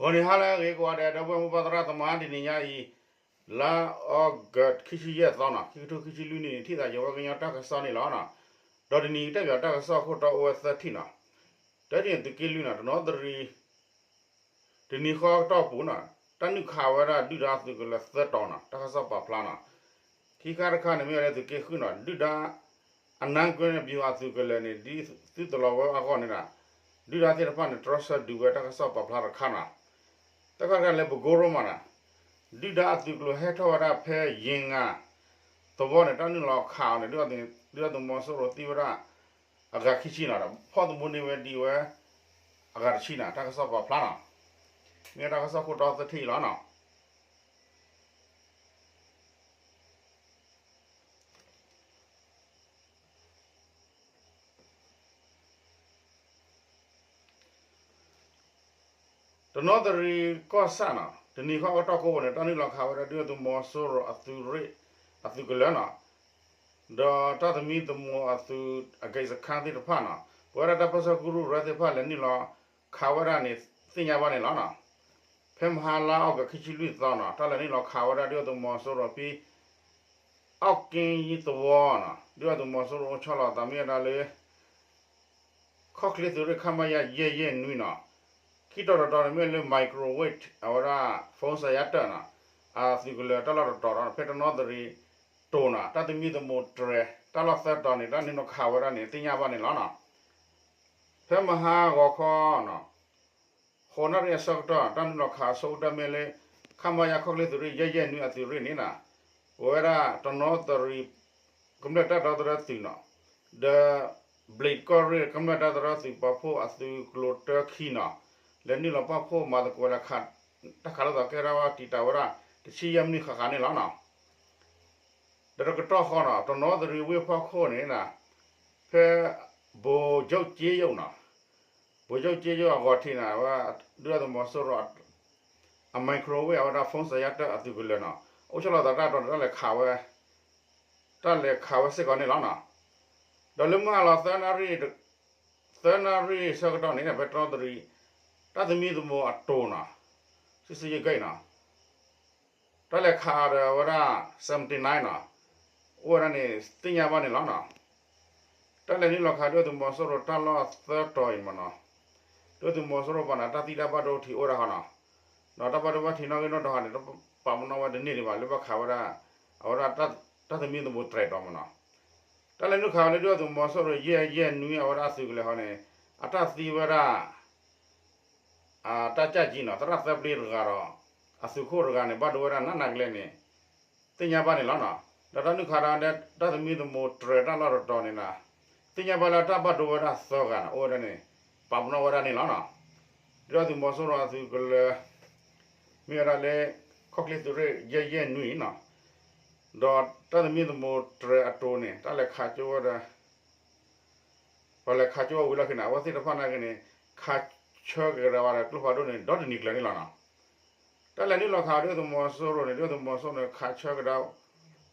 ဂီၤနံၤဟါလၢအဂ့ၤကိးဂၤဒဲး ဒီပုၢ်ဝဲၢ်မိၢ်ပၢ်သရၣ်သမါ တနံၤညါအံၤ လါအီကူး ခံဆံယဲၢ်သီနီၤ ခံကထိခံဆံလွံၢ်နံၣ်န့ၣ် ထံၣ်သးယဝဲကညီတၢ်ကစီၣ်န့ၣ်လီၤ. ဒီးတနံၤအံၤတဲပၠးတၢ်ကစီၣ်ခိၣ်တီအိၣ်ဝဲသၢထံၣ်နီၤ. တထံၣ်န့ၣ် သုးက့လွံၢ်နီၤ တနီသရံၣ် တနံၤဃီကတီၢ်ပူၤနီၤ တၢ်နုာ်ခးဝဲဒၣ်ဒုၣ်ဒါအသုးကလၢၤသၢတီၤနီၤ တၢ်ကစီၣ်ပာ်ဖျါနီၤ. ခံခါတခါန့ၣ်မ့ၢ်ဝဲလၢသုးက့ဃုနီၤ ဒုၣ်ဒါ အနါကွ့န့ၣ် ပယီၤအသုးကလၢၤန့ၣ် ဒ်သုတလီၤဝဲအဂီၢ်န့ၣ်ဒီး ဒုၣ်ဒါသ့ၣ်တဖၣ်န့ၣ် တြီဆၢဒုးဝဲတၢ်ကစီၣ်ပာ်ဖျါတခါနီၤ. တၢ်ခါတခါလၢပကိရိမးနီၤ ဒုၣ်ဒါအသုးကလၢၤဟဲထီၣ်ဝဲဒၣ်ဖဲယ့ၣ်ငါ သဝီန့ၣ် တၢ်နုာ်လီၤခးအီၤန့ၣ် ဒုၣ်ဒါသုးမီၤစိရိၤသံဝဲဒၣ် အဂၤခံဆံနီၤ ဒီးဖီၣ်သမူန့ၢ်ဝဲဒံးဝဲ အဂၤတဆံနီၤ တၢ်ကစီၣ်ပာ်ဖျါနီၤ. မ့ၢ်တၢ်ကစီၣ်ခိၣ်တီသၢထံၣ်အံၤလီၤနီၤ. တနီသရံၣ်ကီၢ်ဆၣ်နီၤ တနံၤဃီကတီၢ်ကိးပူၤန့ၣ် တၢ်နုာ်လီၤခးဝဲဒၣ်ဒုၣ်ဒါသုးမီၤစိရိၤအသုးရ့ၣ် အသုးကလၢၤနီၤ ဒီးတၢ်သမံသမိးအသုး အကဲစခန်းသ့ၣ်တဖၣ်နီၤ ပဝဲဒၣ်တၢ်ပၢဆှၢကရူၢ်ရၢသ့ၣ်တဖၣ်လဲၤနုာ်လီၤခးဝဲဒၣ်န့ၣ် သ့ၣ်ညါဘၣ်န့ၣ်လီၤနီၤ. ဖဲမဟါလါအီကူး ခံဆံလွံၢ်သီနီၤ တၢ်လဲၤနုာ်လီၤခးဝဲဒၣ်ဒုၣ်ဒါသုးမီၤစိရိၤဖဲ အီၣ်က့သဝီနီၤ ဒုၣ်ဒါသုးမီၤစိရိၤအိၣ်ဆီလီၤသးမ့ၢ်ဝဲဒၣ်လၢ ခီၣ်ချ့သုးရ့ၣ် ခမရ ယဲၢ်ယဲၢ်နွံနီၤ ခံတီၤတတီၤန့ၣ်မ့ၢ်လၢ microwave အဝဲဒၣ် phone စးယါတၢးနီၤ အသုးကလၢၤတၢ်လီၢ်တတီၤဒီး ဖဲတနီသရံၣ်တိၤနီၤ တၢ်သမံသမိးတြဲၤ တၢ်လီၢ်သၢတီၤန့ၣ် တၢ်နုာ်လီၤခးဝဲဒၣ်န့ၣ် သ့ၣ်ညါဘၣ်န့ၣ်လီၤနီၤ. ဖဲမဟါဂီၤခီနီၤ ဃိးနၣ်ရံၣ်အဆၢကတီၢ် တၢ်နုာ်လီၤခးအဆိကတၢၢ်မ့ၢ်လၢ ခမရ ခီၣ်ချ့သုးရ့ၣ် ယဲၢ်ယဲၢ်နွံအသုးရ့ၣ်န့ၣ်နီၤ ပဝဲဒၣ်တနီသရံၣ် ကမျၢၢ်တၢ်ဒီသဒၢသုးနီၤ ဒီး ဘျံးကီၢ်ရ့ၣ် ကမျၢၢ်တၢ်ဒီသဒၢသုးပာ်ဖှိၣ်အသုးကျိၤတၢခံနီၤ လဲၤနုာ်လီၤပာ်ဖှိၣ်မၤသကိးလၢ တၢ်ခးလိာ်သးကဲထီၣ်ဝဲတံာ်တာ်ဝဲဒၣ် တဆံယဲၢ်မံးနံးဃၣ်ဃၣ်န့ၣ်လီၤနီၤ. ဒီးတကတီၢ်ဃီနီၤ တနီသရံၣ်ဝ့ၢ်ဖီခိၣ်န့ၣ် ဖဲ ဘိကၠိက့ယုၢ်နီၤ ဘိကၠိက့ယုၢ်အဂီၤထံးန့ၣ် အဝဲ ဒုၣ်ဒါသုးမီၤစိရိၤ အ microwave အဝဲဒၣ် phone စးယါတၢးအသုးကလၢၤနီၤ အိၣ်ဆီလီၤသးတၢ်တီၤန့ၣ် တၢ်လဲၤခးဝဲ တၢ်လဲၤခးဝဲစ့ၢ်ကီးန့ၣ်လီၤနီၤ. ဒီးလၢမုၢ်ဟါလီၤ သၢနၣ်ရံၣ် သၢနၣ်ရံၣ်ဆၢကတီၢ်န့ၣ် ဖဲတနီသရံၣ် တၢ်သမံသမိးအတိၤနီၤ ဆံဆံယဲၢ်ဂ့ၢ်နီၤ တၢ်လဲၤခးဒီးအဝဲဒၣ် seventy nine နီၤ အိၣ်ဝဲဒၣ်န့ၣ် သ့ၣ်ညါဘၣ်န့ၣ်လီၤနီၤ. တၢ်လဲၤနုာ်လီၤခးဒုၣ်ဒါသုးမီၤစိရိၤတၢ်လီၢ်သၢတီၤအံၤမးနီၤ ဒုၣ်ဒါသုးမီၤစိရိၤဘၣ်န့ၣ် တၢ်သံတၢ်ဘၣ်ဒိထံးအိၣ်ဝဲဒၣ်ဃီနီၤ ဒီးတၢ်ဘၣ်ဒိဘၣ်ထံးနီၣ်ဂံၢ်နီၣ်ဒွးန့ၣ် တပာ်ပနီၣ်ဝဲတန့ၢ်ဒံးဘၣ် လၢဘၣ်ခးဝဲဒၣ် အဝဲဒၣ်တၢ်သမံသမိးတြဲၤတီၤမးနီၤ. တၢ်လဲၤနုာ်ခးဝဲလၢဒုၣ်ဒါသုးမီၤစိရိၤ ယဲၢ်ယဲၢ်နွံ အဝဲဒၣ်အသုးကလၢၤဃီန့ၣ် အတၢ်သံဝဲဒၣ် အတၢ်ကၢ်ကံနီၤ သရၣ်သၢပျ့တဂၤဒီး အသုးခိၣ်တဂၤန့ၣ် ဘၣ်ဒိဝဲဒၣ်နးနးကလဲာ်န့ၣ် သ့ၣ်ညါဘၣ်န့ၣ်လီၤနီၤ. ဒီးတၢ်နုာ်ခးဒီး တၢ်သမံသမိးတြဲၤတၢ်လီၢ်တတီၤန့ၣ်နီၤ သ့ၣ်ညါဘၣ်လၢတၢ်ဘၣ်ဒိဝဲဒၣ်သၢဂၤနီၤ အိၣ်ဝဲဒၣ်န့ၣ် ပာ်ပနီၣ်ဝဲဒၣ်န့ၣ်လီၤနီၤ. ဒုၣ်ဒါသုးမီၤစိရိၤအသုးကလၢၤ မ့ၢ်ဝဲဒၣ်လၢ ခီၣ်ချ့သုးရ့ၣ် ယဲၢ်ယဲၢ်နွံနီၤ ဒီးတၢ်သမံသမိးတြဲၤအတိၤန့ၣ် တၢ်လဲၤခးကၠိဝဲဒီး ပှၤလဲၤခးကၠိဝဲဝံၤလီၢ်ခံန့ၣ် အဝဲသ့ၣ်တဖၣ်နာ်က့န့ၣ် ခးဆၢကဒါဝဲဒီးကျိဖးဒိၣ်န့ၣ် ဒီတနံၤကျၢၤန့ၣ်လီၤနီၤ. တၢ်လဲၤနုာ်လီၤခးဒုၣ်ဒါသုးမီၤစိရိၤန့ၣ် ဒုၣ်ဒါသုးမီၤစိရိၤန့ၣ် ခးဆၢကဒါ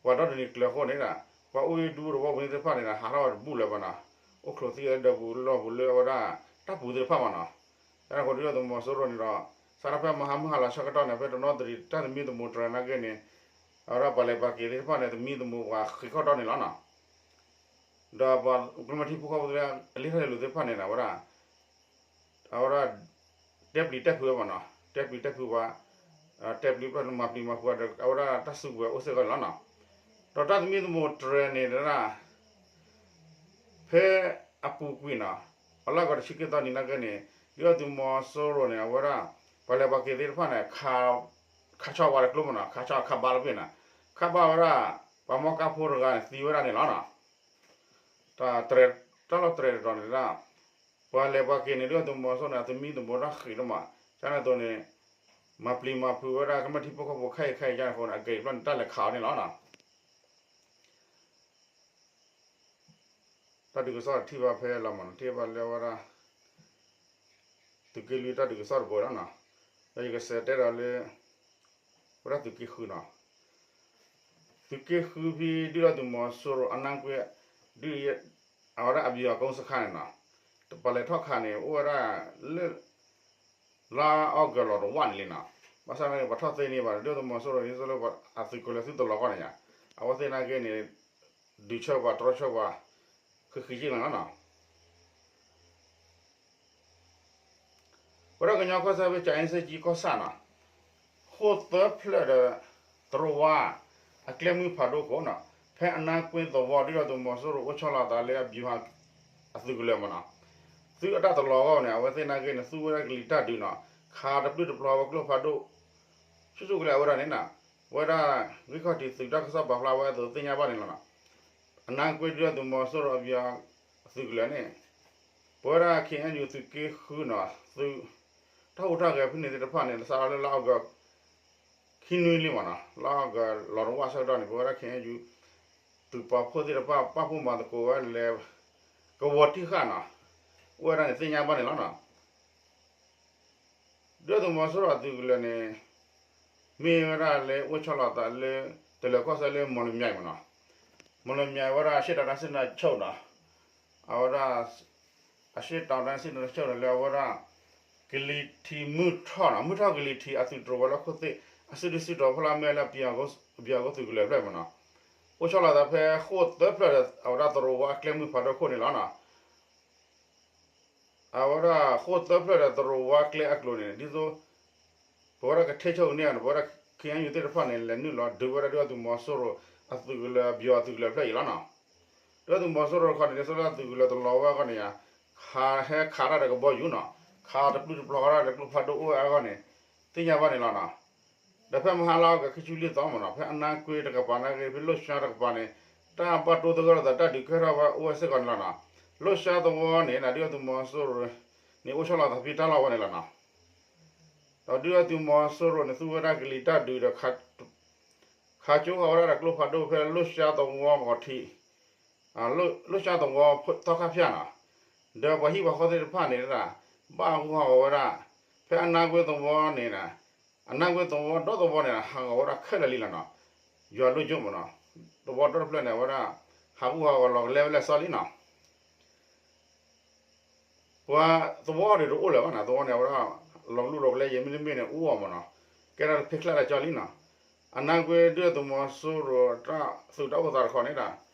ပှၤဒီတနံၤကျၢၤအဃိန့ၣ်ဒီး ပှၤအိၣ်ဒူသဝီပူၤသ့ၣ်တဖၣ်န့ၣ်ဒီး ဟးထီၣ်ဝဲတဘူၣ်လၢၤဘၣ်နီၤ. အိၣ်ချိးသံဝဲဒၢးပူၤလီၢ်ပူၤလၢအဝဲဒၣ် တၢ်ပူၤသ့ၣ်တဖၣ်မးနီၤ. တၢ်န့ၣ်အဃိဒုၣ်ဒါသုးမီၤစိရိၤန့ၣ်ဒီး စးထီၣ်ဖဲမဟါမုၢ်ဟါလီၤဆၢကတီၢ်န့ၣ် ဖဲတနီသရံၣ်တၢ်သမံသမိးတြဲၤနာ်က့န့ၣ် အဝဲဒၣ်ပှၤလဲၤပှၤက့ၤသ့ၣ်တဖၣ်န့ၣ် သမံသမိးပှၤဃ့ၢ်ခီၣ်တီန့ၣ်လီၤနီၤ. ဒီးပှၤကမျၢၢ်ထံဖိကီၢ်ဖိသ့ၣ်တဖၣ် အလံာ်ထီၣ်လဲၤလူၤသ့ၣ်တဖၣ်န့ၣ်ဒီး အဝဲဒၣ် အဝဲဒၣ် တဲပျံၤတဲဖုးဝဲမးနီၤ, တဲပျံၤတဲဖုးဝဲ, တဲပျံၤမၤပျံၤမၤဖုးဝဲဒီး အဝဲဒၣ်တၢ်စုကဝဲၤအိၣ်စ့ၢ်ကီးန့ၣ်လီၤနီၤ. ဒီးတၢ်သမံသမိးတြဲၤန့ၣ်ဒၣ် ဖဲအပူၤကွံာ်နီၤ, အလီၢ်ကီးတဆံခံသီနံၤနာ်က့န့ၣ် ဒုၣ်ဒါသုးမီၤစိရိၤန့ၣ် အဝဲဒၣ် ပှၤလဲၤပှၤက့ၤသ့ၣ်တဖၣ်န့ၣ် ခးဆီၣ်ဝဲဒီးကျိမးနီၤ, ခးဆီၣ်ခးဘါလၢပ့ၤနီၤ, ခးဘၣ်ဝဲဒၣ် ပှၤမီၢ်ကါဖိတဂၤန့ၣ် သံဝဲဒၣ်န့ၣ်လီၤနီၤ. တၢ်တြဲၤ တၢ်လီၢ်တြဲၤတတီၤန့ၣ်ဒၣ် ပှၤလဲၤပှၤက့ၤန့ၣ် ဒုၣ်ဒါသုးမီၤစိရိၤန့ၣ် အသမံသမိးတၢ်ဃံးဒိၣ်မး, ကန့ၣ်အသိးန့ၣ် မၤပျံၤမၤဖုးဝဲဒၣ် ကမျၢၢ်ထံဖိကီၢ်ဖိခဲအံၤခဲအံၤန့ၣ်အဃိန့ၣ် အက့ၤတဖျၢၣ်န့ၣ် တၢ်လဲၤခးအီၤန့ၣ်လီၤနီၤ. တၢ်ဒုးကစီၣ်ထံၣ်ဘၣ်ဖဲလီၤမးနီၤ, ထံၣ်ဘၣ်လၢဝဲဒၣ် သုးက့လွံၢ်တၢ်ဒုးကစီၣ်တဘိနီၤ, ဒီးယကစးတဲဒီးလၢ ဝဲဒၣ်သုးက့ဃုနီၤ, သုးက့ဃုဖဲဒုၣ်ဒါသုးမီၤစိရိၤအနါကွ့ ဒုး အဝဲဒၣ်အပယီၤအကုန်းစခန်းန့ၣ်နီၤ, ပှၤလဲၤထီၣ်ခးန့ၣ် အိၣ်ဝဲဒၣ်လၢ လါအီကူးလီၤတဝၢ်န့ၣ်လံနီၤ. ဘၣ်ဆၣ်န့ၣ် ပှၤထီၣ်သ့န့ၢ်ဘၣ် ဒုၣ်ဒါသုးမီၤစိရိၤဒ်သိးလၢအသုးကလၢၤသုတလီၤဂီၢ်န့ၣ်ယါ, အဝဲသ့ၣ်နာ်က့န့ၣ် ဒုးဆၢပှၤတြီဆၢပှၤ ဃံးဃံးက့လီၤနီၤ. ဝဲဒၣ်ကညီကီၢ်စဲၣ်ဖဲ ကၠၤအ့စ့ကၠံကီၢ်ဆၣ်နီၤ, ဃိၣ်သၢဖျၢၣ်ဒီး တရူးဝါ အကျဲမုၢ်ဖးဒိၣ်ခိၣ်နီၤ, ဖဲအနါကွ့သဝီ ဒုၣ်ဒါသုးမီၤစိရိၤအိၣ်ဆီလီၤအသးလၢအဘံၤမၤ အသုးကလၢၤမနီၤ, သုးအတၢ်တလီၤဂီၢ်န့ၣ် အဝဲသ့ၣ်နာ်က့န့ၣ် သူဝဲဒၣ်ကလံၤတၢ်ဒုးနီၤ, ခးတပျုၢ်တပျီၤဝဲကျိဖးဒိၣ် ဆူၣ်ဆူၣ်ကလဲာ်အဝဲဒၣ်န့ၣ်နီၤ, ဝဲဒၣ်ဂံၢ်ခီၣ်ထံးသုးတၢ်ကစီၣ်ပာ်ဖျါဝဲအသိးသ့ၣ်ညါဘၣ်န့ၣ်လီၤနီၤ. အနါကွ့ဒုၣ်ဒါသုးမီၤစိရိၤအဘံၤအသုးကလၢၤန့ၣ် ပဝဲဒၣ် ခ့ၣ်အဲၣ်ယူၣ် သုးက့ဃုနီၤ, သုးတၢ်ဟူးတၢ်ဂဲၤဖဲန့ၣ်သ့ၣ်တဖၣ်န့ၣ် စးထီၣ်လၢလါအီကူး ခံနွံလံမနီၤ, လါအီကူးလီၤတဝၢ်ဆၢကတီၢ်န့ၣ် ပဝဲဒၣ် ခ့ၣ်အဲၣ်ယူၣ် သုးပာ်ဖှိၣ်သ့ၣ်တဖၣ် ပာ်ဖှိၣ်မၤသကိးဝဲလၢ ကဝီၤတံၢ်ဃာ်နီၤ, အိၣ်ဝဲဒၣ်န့ၣ်သ့ၣ်ညါဘၣ်န့ၣ်လီၤနီၤ. ဒုၣ်ဒါသုးမီၤစိရိၤအသုးကလၢၤန့ၣ် မ့ၢ်ဝဲဒၣ်လၢအိၣ်ဆီလီၤသးလၢ တလၢၤကီၢ်စဲၣ်လၢ မီၣ်လမၠဲၣ်မနီၤ, မီၣ်လမၠဲၣ်ဝဲဒၣ် ရှေ့တောင်တိုင်းစစ်ဌာနချုပ်နီၤ, အဝဲဒၣ် အရှေ့တောင်တိုင်းစစ်ဌာနချုပ်န့ၣ် လၢအဝဲဒၣ် ကလံၤထံးမုၢ်ထီၣ်နီၤ, မုၢ်ထီၣ်ကလံၤထံးအသုးတြိၤဝဲလၢခိၣ်သ့ၣ် အစုဒုၣ်စုတီၤဖီလာ်မ့ၢ်လၢ အဘံၤအကိသုးကလၢၤဖျၢၣ်မနီၤ, အိၣ်ဆီလီၤသးဖဲဃိၣ်သၢဖျၢၣ်ဒီး အဝဲဒၣ်တရူးဝါအကျဲမုၢ်ဖးဒိၣ်ခိၣ်န့ၣ်လီၤနီၤ. အဝဲဒၣ်ဃိၣ်သၢဖျၢၣ်ဒီးတရူးဝါကျဲအကျိၤန့ၣ် ဒ်သိး ပဝဲဒၣ်ကထဲဆိကန့ၢ်အီၤန့ၣ် ပဝဲဒၣ် ခ့ၣ်အဲၣ်ယူၣ် သ့ၣ်တဖၣ်န့ၣ် လဲၤနုာ်လီၤဒုးဝဲဒၣ်ဒုၣ်ဒါသုးမီၤစိရိၤအသုးကလၢၤ အဘံၤအသုးကလၢၤဖျၢၣ်အံၤလီၤနီၤ. ဒုၣ်ဒါသုးမီၤစိရိၤတခီန့ၣ် ဒ်သိးလၢအသုးကလၢၤတလီၤဝဲအဂီၢ်န့ၣ်ယါ, ခးဟဲခးတၢ်ဒီးကဘီယူၤနီၤ, ခးတပျုၢ်တပျီၤဃီတၢ်ဒီးကျိဖးဒိၣ်အိၣ်ဝဲအဂီၢ်န့ၣ် သ့ၣ်ညါဘၣ်န့ၣ်လီၤနီၤ. ဒီးဖဲမဟါလါအီကူးခံဆံလွံၢ်သီမနီၤ, ဖဲအနါကွ့တကပၤနာ်က့ ဖဲလိၣ်ဆှါတကပၤန့ၣ် တၢ်ဘၣ်တိသဂၢၢ်လိာ်သး တၢ်ဒုးကဲထီၣ်ဝဲအိၣ်ဝဲစ့ၢ်ကီးန့ၣ်လီၤနီၤ. လိၣ်ဆှါသဝီန့ၣ် ဒုၣ်ဒါသုးမီၤစိရိၤန့ၣ် အိၣ်ဆီလီၤသးဖဲတၢ်လီၢ်ဝဲန့ၣ်လီၤနီၤ. ဒီးဒုၣ်ဒါသုးမီၤစိရိၤန့ၣ် သူဝဲဒၣ်ကလံၤတၢ်ဒုးဒီး ခးကၠိဃီဝဲဒၣ်ဒီးကျိဖးဒိၣ်ဖဲလိၣ်ဆှါသဝီဂီၤထံး လိၣ်ဆှါသဝီသီခါဖၠၣ်နီၤ, ဒီးပှၤဟံၣ်ပှၤဃီသ့ၣ်တဖၣ်န့ၣ် ဘၣ်ဟးဂူာ်ဟးဂီၤဝဲဒၣ် ဖဲအနါကွ့သဝီန့ၣ် အနါကွ့သဝီဒီသဝီန့ၣ် ဟးဂီၤဝဲဒၣ်ခဲလၢာ်လံလီၤနီၤ. ယွၤလိၣ်ကၠိမနီၤ, သဝီဒီတဖျၢၣ်န့ၣ် အဝဲဒၣ် ဟးဂူာ်ဟးဂီၤလီၤကလဲဝဲလဲၣ်စီလံနီၤ. ပှၤသဝီန့ၣ်တအိၣ်လၢၤဘၣ်နီၤ, သဝီန့ၣ် အဝဲဒၣ် လီၤလူၢ်လီၤကလဲယဲၢ်မ့တမ့ၢ်န့ၣ် အူအီၣ်မနီၤ, ကဲဒၣ်တဖဲချၢတၢ်ကၠီလံနီၤ. အနါကွ့ဒုၣ်ဒါသုးမီၤစိရိၤတၢ်သုးတၢ်အိၣ်သးတခီန့ၣ်ဒီး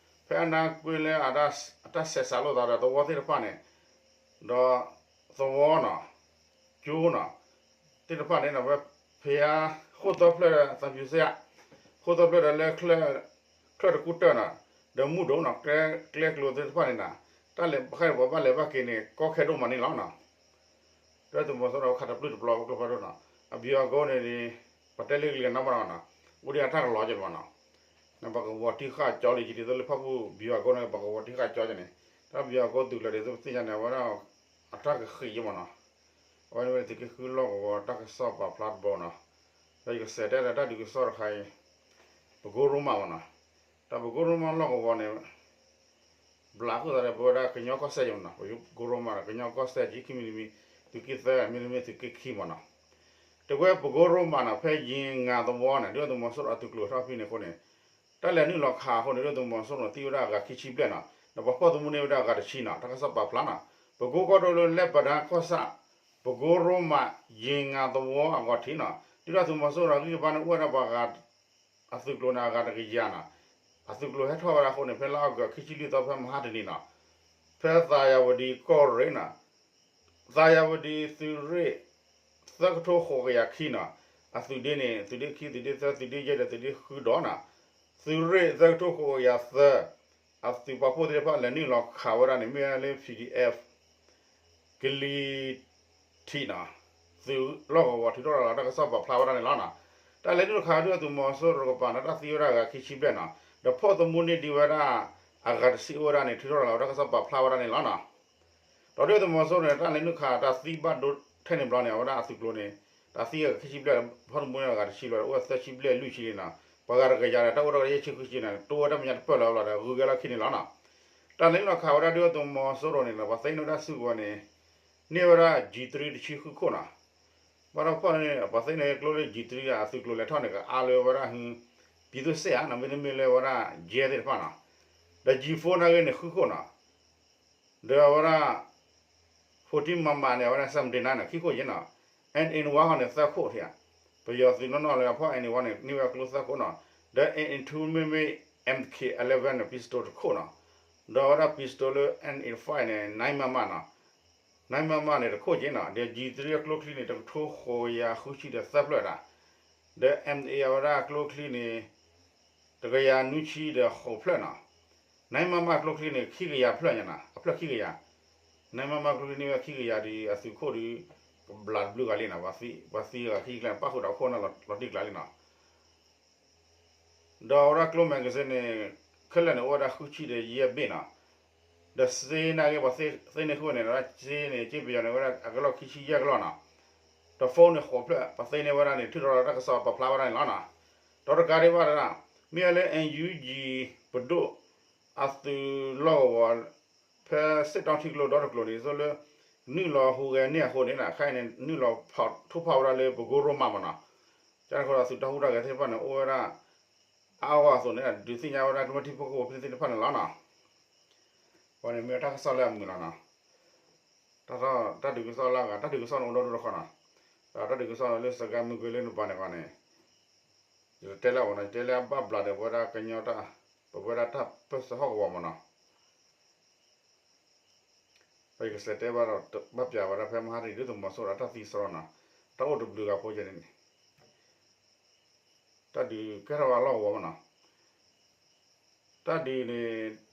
ဖဲအနါကွ့လၢအတၢ်ဆဲးစးလိာ်သးဒီးသဝီသ့ၣ်တဖၣ်န့ၣ် ဒီးသဝီနီၤ ကၠိနီၤ သ့ၣ်တဖၣ်န့ၣ်ဒီး ဖဲ ဖဲဃိၣ်သၢဖျၢၣ်ဒီးသးပူၤစ့ၢ်ဧါ, ဃိၣ်သၢဖျၢၣ်ဒီးလၢ ချၢၣ်တကူတၢၢ်နီၤ, ဒီးမုၢ်ဒိၣ်နီၤ ကျဲကျိၤသ့ၣ်တဖၣ်န့ၣ်နီၤ, တၢ်လဲၤဘၣ်ခဲန့ၣ် ပှၤဘၣ်လဲၤဘၣ်က့ၤန့ၣ် ကီခဲဒိၣ်မးန့ၣ်လီၤနီၤ. ဒုၣ်ဒါသုးမီၤစိရိၤခးတပျုၢ်တပျီၤကျိဖးဒိၣ်နီၤ, အဘံၤအကိန့ၣ် ပတဲလၢကလံၤကနါမနီၤနီၤ, အိၣ်ဒံးအတၢ်ကလီၤက့ၤမနီၤ, ပှၤကဝီၤတံၢ်ဃာ်ကၠီလံ ဒ်သိးလၢဖၣ်ပူၣ်ဘံၤအကိန့ၣ် ပှၤကဝီၤတံၢ်ဃာ်ကၠီန့ၣ်, တၢ်ဘံၤအကိသုးကျၢၤဒ်သိးပသ့ၣ်ညါန့ၣ် အဝဲဒၣ် အတၢ်ကဃံးယဲၢ်မနီၤ. အဝဲန့ၣ်ဝဲသုးက့ဃုလီၢ်ကဝီၤတၢ်ကစီၣ်ပာ်ဖျါတဘျီနီၤ, ဒီးယကစးတဲဒီးတၢ်ဒုးကစီၣ်တခါအံၤ ပကိရိမးမနီၤ, တၢ်ပကိရိမးလီၢ်ကဝီၤန့ၣ် ဘျးအဃိသတးဒီး ပဝဲဒၣ်ကညီကီၢ်စဲၣ်ယဲၢ်မနီၤ, ပကိရိမးဒီး ကညီကီၢ်စဲၣ် ကံၣ်ခံမံၤတမံၤ သုးက့သၢ မံၤတမံၤသုးက့ခံမနီၤ. တဝဲပကိရိမးနီၤ ဖဲယ့ၣ်ငါသဝီန့ၣ် ဒုၣ်ဒါသုးမီၤစိရိၤအသုးကျိၤဟဲထီၣ်ဖဲန့ၣ်အဃိန့ၣ် တၢ်လဲၤနုာ်လီၤခးအဃိန့ၣ် ဒုၣ်ဒါသုးမီၤစိရိၤန့ၣ် သံဝဲဒၣ်အဂၤခံဆံဘျဲၣ်နီၤ, ဒီးပှၤဖီၣ်သမူန့ၢ်ဝဲဒၣ်အဂၤတဆံနီၤ, တၢ်ကစီၣ်ပာ်ဖျါနီၤ. ပကိကီၢ်ဒိၣ်လၢလဲၤပဒါကီၢ်ဆၣ် ပကိရိမး ယ့ၣ်ငါသဝီအဂီၤထံးနီၤ, ဒုၣ်ဒါသုးမီၤစိရိၤအဂံၢ်အဘါန့ၣ် အိၣ်ဝဲဒၣ်ပှၤဂၤ အသုးကျိၤန့ၣ် အဂၤတကယၤနီၤ, အသုးကျိၤဟဲထီၣ်ဝဲဒၣ်အဃိန့ၣ် ဖဲလါအီကူးခံဆံလွံၢ်သီဖဲမဟါတနံၤနီၤ, ဖဲသးယၤဝဒံကီၢ်ရ့ၣ်နီၤ, သးယၤဝဒံသုးရ့ၣ် သၢကထိဃိးကယၤခံနီၤ, အသုးဒ့န့ၣ် သုးဒ့ခံ သုးဒ့သၢ သုးဒ့ယဲၢ်ဒီးသုးဒ့ဃုဒီးနီၤ, သုးရ့ၣ်သၢကထိဃိးကယၤသၢ အသုးပာ်ဖှိၣ်သ့ၣ်တဖၣ်လဲၤနုာ်လီၤခးဝဲဒၣ်န့ၣ် မ့ၢ်ဝဲလၢ ပီၣ်ဒံၣ်အဲၣ် ကလံၤထံးနီၤ, သုးလီၢ်ကဝီၤထုးထီၣ်ရၤလီၤတၢ်ကစီၣ်ပာ်ဖျါဝဲဒၣ်န့ၣ်လီၤနီၤ. တၢ်လဲၤနုာ်ခးဒုၣ်ဒါသုးမီၤစိရိၤတကပၤန့ၣ် တၢ်သံဝဲဒၣ်အဂၤခံဆံဘျဲၣ်နီၤ, ဒီးဖီၣ်သမူန့ၢ်ဒံးဝဲဒၣ် အဂၤတဆံအိၣ်ဝဲဒၣ်န့ၣ် ထုးထီၣ်ရၤလီၤတၢ်ကစီၣ်ပာ်ဖျါဝဲဒၣ်န့ၣ်လီၤနီၤ. ဒီးဒုၣ်ဒါသုးမီၤစိရိၤန့ၣ် တၢ်လဲၤနုာ်ခးတၢ်သံဘၣ်ဒိထဲန့ၣ်ဘျီန့ၣ် အဝဲဒၣ်အသုးကျိၤန့ၣ် တၢ်သံအဂၤခံဆံဘျဲၣ် ဖီၣ်သမူန့ၢ်အဂၤတဆံဘျဲၣ် အိၣ်ဝဲသၢဆံဘျဲၣ်လွံၢ်ဆံန့ၣ်နီၤ, ပှၤဂၤတကယၤဒီး တၢ်အိၣ်ထီၣ်ကယဲၢ်ဆံဃုဆံန့ၣ် တိဝဲတၢ်မဲာ်ညါတပၢၢ်လၢၤဘျီဒီး ဂုၤကဲလီၢ်ခံန့ၣ်လီၤနီၤ. တၢ်လဲၤနုာ်ခးဝဲဒၣ်ဒုၣ်ဒါသုးမီၤစိရိၤန့ၣ် ပှၤသ့န့ၢ်ဝဲဒၣ်စုကဝဲၤန့ၣ် န့ၢ်ဝဲဒၣ် G three တဆံဃုခိၣ်နီၤ. ဘၣ်ဒီးဖီၣ်န့ၣ် ပှၤသ့န့ၢ်ကျိလၢ G three အသုးကျိၤလဲၤထီၣ်န့ၣ် ကအါလၢဝဲဒၣ် ပံၤသူစ့ၣ်ဧါနီၤ မ့တမ့ၢ်လၢဝဲဒၣ် ယဲၢ်သ့ၣ်တဖၣ်နီၤ. ဒီး G four နာ်ဂ့ၤန့ၣ် ဃုခိၣ်နီၤ. ဒီးအဝဲဒၣ် fourteen မမန့ၣ် အဝဲဒၣ် seventy nine နီၤ ခံခိၣ်ယဲၢ်နီၤ. N A one ဟီန့ၣ် သၢခိၣ်ထံၣ်ဧါ, ပယီၤသုးနီၢ်နီၢ်လၢအဖီၣ် N A one န့ၣ် န့ၢ်ဝဲကျိသၢခိၣ်နီၤ, ဒီး N A two မ့မ့ၢ် M K eleven န့ၣ် pistol တခိၣ်နီၤ, ဒီးအဝဲဒၣ် pistol လၢ N A five န့ၣ် nine mm နီၤ, nine mm န့ၣ်တခိၣ်က့နီၤ, ဒီး G three အကျိချံန့ၣ် တကထိဃိးကယၤဃုဆံဒီးသၢဖျၢၣ်ဒၣ်, ဒီး M A အဝဲဒၣ်အကျိချံန့ၣ် တကယၤနွံဆံဒီးဃိးဖျၢၣ်နီၤ, nine mm ကျိချံန့ၣ် ခံကယၤဖျၢၣ်ညါနီၤ, အဖျၢၣ်ခံကယၤ, nine mm ကျိချံန့ၢ်ဝဲခံကယၤဒီး အသုးခိၣ်ဒီး ကဘျးတဘျုးဂၤလံနီၤ, ပှၤသံဂၤခံကျဲန့ၣ် ပၣ်ဃုာ်ဒီးခိၣ်န့ၣ်လီၤတံၢ်ကျါလံနီၤ, ဒီးအဝဲဒၣ်ကျိ magazine န့ၣ် ခဲလၢာ်န့ၣ် အိၣ်ဝဲဒၣ်ဃုဆံဒီးယဲၢ်ဘ့ၣ်နီၤ, ဒီးစ့နာ်က့ ပှၤသ့န့ၢ်ဃုာ်န့ၣ် စ့န့ၣ် စ့ပယီၤန့ၣ် ဝဲဒၣ်အကလီၢ်ခံဆံယဲၢ်ကလီၢ်နီၤ, ဒီး phone န့ၣ်ဃိးဖျၢၣ် ပှၤသ့န့ၢ်ဝဲဒၣ်န့ၣ် ထုးထီၣ်လီၤတၢ်ကစီၣ်ပာ်ဖျါဝဲဒၣ်န့ၣ်လီၤနီၤ, ဒီးတကးဒံးဘၣ်ဒၣ်, မ့ၢ်ဝဲလၢ NUG ပဒိၣ်အသုးလီၢ်ကဝီၤ ဖဲစ့ၣ်တီထံကျိဒီတကျိၤန့ၣ် သိးလၢ နုာ်လီၤဟူးဂဲၤန့ၢ်အဃိန့ၣ် ခဲအံၤန့ၣ် နုာ်လီၤထိၣ်ဖးဝဲဒၣ်လၢပကိရိမးမးနီၤ, ကန့ၣ်အဃိဒီး သုးတၢ်ဟူးတၢ်ဂဲၤသ့ၣ်တဖၣ်န့ၣ် အိၣ်ဝဲဒၣ် အါအါဂီၢ်ဂီၢ်အသိးန့ၣ် ဒုးသ့ၣ်ညါဝဲဒၣ်ကျိမ့ၢ်ထံဖိကီၢ်ဖိဖဲန့ၣ်သ့ၣ်တဖၣ်န့ၣ်လီၤနီၤ, အဝဲန့ၣ်မ့ၢ်တၢ်ကစီၣ်လၢအမုာ်လီၤနီၤ, တၢ်ဒုးကစီၣ်လၢအဂၤ တၢ်ဒုးကစီၣ်န့ၣ်အိၣ်ဒီဒူၣ်တခီနီၤ, ဒီးတၢ်ဒုးကစီၣ်လၢစကဲမုၢ်ကွ့လၢနပၤန့ၣ်ဂီၢ်န့ၣ် ယတတဲလၢအဝဲနီၤ, ယတဲလၢအဘၣ်ဘျးဒီးပဝဲဒၣ်ကညီတၢ်, ပဝဲဒၣ်တၢ်ပၢၢ်ဆၢဟီၣ်ကဝီၤမးနီၤ, ပယကစဲးတဲဘၣ်ဒီး ဘၣ်ပျးဝဲဒၣ်ဖဲမဟါတနံၤ ဒ်သိးမီၤစိရိၤတၢ်သံစရီနီၤ, တၢ်အိၣ်တဘျုးဂၤဖိကဲန့ၣ်န့ၣ်, တၢ်ဒုးကဲထီၣ်ဝဲလီၢ်ကဝီၤမးနီၤ, တၢ်ဒုးန့ၣ်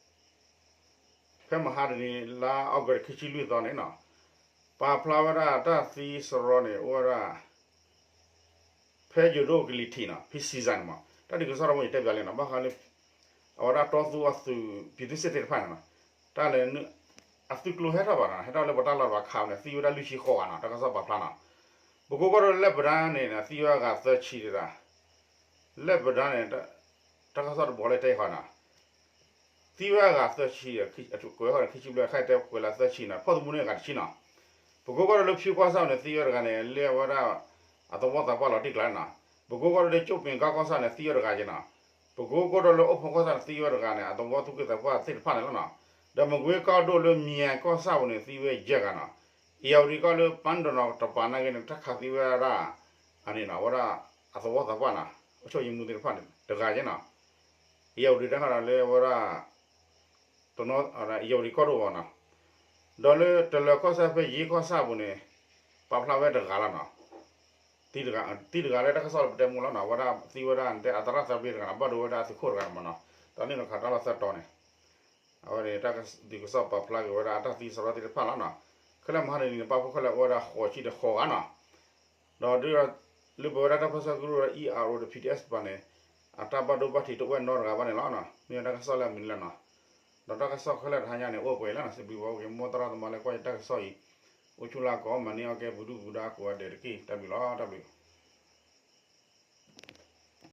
ဖဲမဟါတနံၤ လါအီကူးခံဆံလွံၢ်သီန့ၣ်နီၤ, ပာ်ဖျါဝဲဒၣ်တၢ်သံစရီန့ၣ် အိၣ်ဝဲဒၣ် ဖဲယိၤဒိၣ်ကလံၤထံးနီၤ ဖဲ season န့ၣ်မး တၢ်ဒုးကစီၣ်တမ့ၢ်ယတဲပျးလံနီၤ ဘၣ်ဃးလၢ အဝဲဒၣ်တီသူအသုး ပြည်သူ့စစ် သ့ၣ်တဖၣ်န့ၣ်နီၤ, တၢ်လဲၤ အသုးကျိၤဟဲထီၣ်ဘၣ်နီၤ ဟဲထီၣ်လၢပတၢ်လီၢ်တဘၣ်ခးန့ၣ် သံဝဲဒၣ်လွံၢ်ဆံဃိးဂၤနီၤ တၢ်ကစီၣ်ပာ်ဖျါနီၤ, ပကိကီၢ်ဒိၣ်လၢပဒၣ်န့ၣ် သံဝဲအဂၤသၢဆံတဒၣ်, လၢပဒၣ်န့ၣ် တၢ်ကစီၣ်တဘီလၢတဲဃီနီၤ သံဝဲအဂၤသၢဆံ, ကွဲးဃီန့ၣ် ခံဆံဘျဲၣ် ခဲအံၤတဲကွဲးလၢသၢဆံနီၤ ဖီၣ်သမူန့ၣ်အဂၤတဆံနီၤ, ပကိကီၢ်ဒိၣ်လၢဖၠူကီၢ်ဆၣ်န့ၣ် သံဝဲတဂၤန့ၣ် လၢအဝဲဒၣ် အသဝီသးပှၢ်လီၤတံၢ်ကျါနီၤ, ပကိကီၢ်ဒိၣ်လၢကၠိၣ်ပ့ၤကါကီၢ်ဆၣ်န့ၣ် သံဝဲတဂၤက့နီၤ, ပကိကီၢ်ဒိၣ်လၢအိၣ်ဖှိၣ်ကီၢ်ဆၣ်န့ၣ် သံဝဲတဂၤန့ၣ် အသဝီသူၣ်က့သးပှၢ်သ့ၣ်တဖၣ်န့ၣ်လီၤနီၤ, ဒီးမကွ့ကီၢ်ဒိၣ်လၢမၠဲၤကီၢ်ဆၣ်ပူၤန့ၣ် သံဝဲယဲၢ်ဂၤနီၤ, အ့ၣ်ယၣ်ဝတံၤကီၢ်လၢပၢ်ဒိၣ်နီၤတပၤနာ်က့န့ၣ် တၢ်ခးသံဝဲဒၣ် အန့ၣ်နီၤ အဝဲဒၣ် အသဝီသးပှၢ်နီၤ အုပ်ချုပ်ရေးမှူးသ့ၣ်တဖၣ်န့ၣ် တဂၤက့နီၤ, အ့ၣ်ယၣ်ဝတံၤတၢ်ဃးဒီးလၢအဝဲဒၣ် အ့ၣ်ယၣ်ဝတံၤကီၢ်ဒိၣ်အဂီၢ်နီၤ, ဒီးလၢတလၢၤကီၢ်ဆၣ်ဖဲယ့ကီၢ်ဆၣ်ပူၤန့ၣ် ပာ်ဖျါဝဲတဂၤလီၤနီၤ, သံတဂၤလၢတၢ်ကစီၣ်လၢပတဲမူလီၤနီၤ အဝဲဒၣ်သံဝဲဒၣ်န့ၣ် တဲအသရၣ်သၢဘ့ၣ်တဂၤနီၤ ဘၣ်ဒိဝဲဒၣ်အသုးခိၣ်တဂၤန့ၣ်မးနီၤ, တၢ်န့ၣ်နီၤခးတၢ်လီၢ်သၢတီၤန့ၣ် အဝဲန့ၣ်တၢ်ဒုးကစီၣ်ပာ်ဖျါက့ၤဝဲဒၣ်အတၢ်သံစရီသ့ၣ်တဖၣ်လီၤနီၤ, ခဲလၢာ်မဟါတနံၤန့ၣ် ပာ်ဖှိၣ်ခဲလၢာ်အိၣ်ဝဲဒၣ်ဃိးဆံဒီးဃိးဂၤနီၤ, ဒီးဒ် လၢပဝဲဒၣ်တၢ်ပၢဆှၢကရူၢ်ဒီး E R O ဒီး P D S တပၤန့ၣ် အတၢ်ဘၣ်ဒိဘၣ်ထံးတအိၣ်ဝဲနီတဂၤဘၣ်န့ၣ်လီၤနီၤ, မ့ၢ်ဝဲတၢ်ကစီၣ်လၢအမုာ်လီၤနီၤ, ဒီးတၢ်ကစီၣ်ခဲလၢာ်တဟါညါန့ၣ် အိၣ်ပှဲၤလီၤနီၤ, စံးဘျုးဘၣ်က့ၤ မိၢ်သရၣ်သမါလၢကွၢ်ယတၢ်ကစီၣ်အံၤ, အိၣ်ဆူၣ်လၢကိးမၤန့ၢ်အီၣ်ကဲပူၤဒုၣ်ပူၤဒါကိးဂၤဒဲးတက့ၢ်, တၢ်ဘျုးလီၤ တၢ်ဘျုး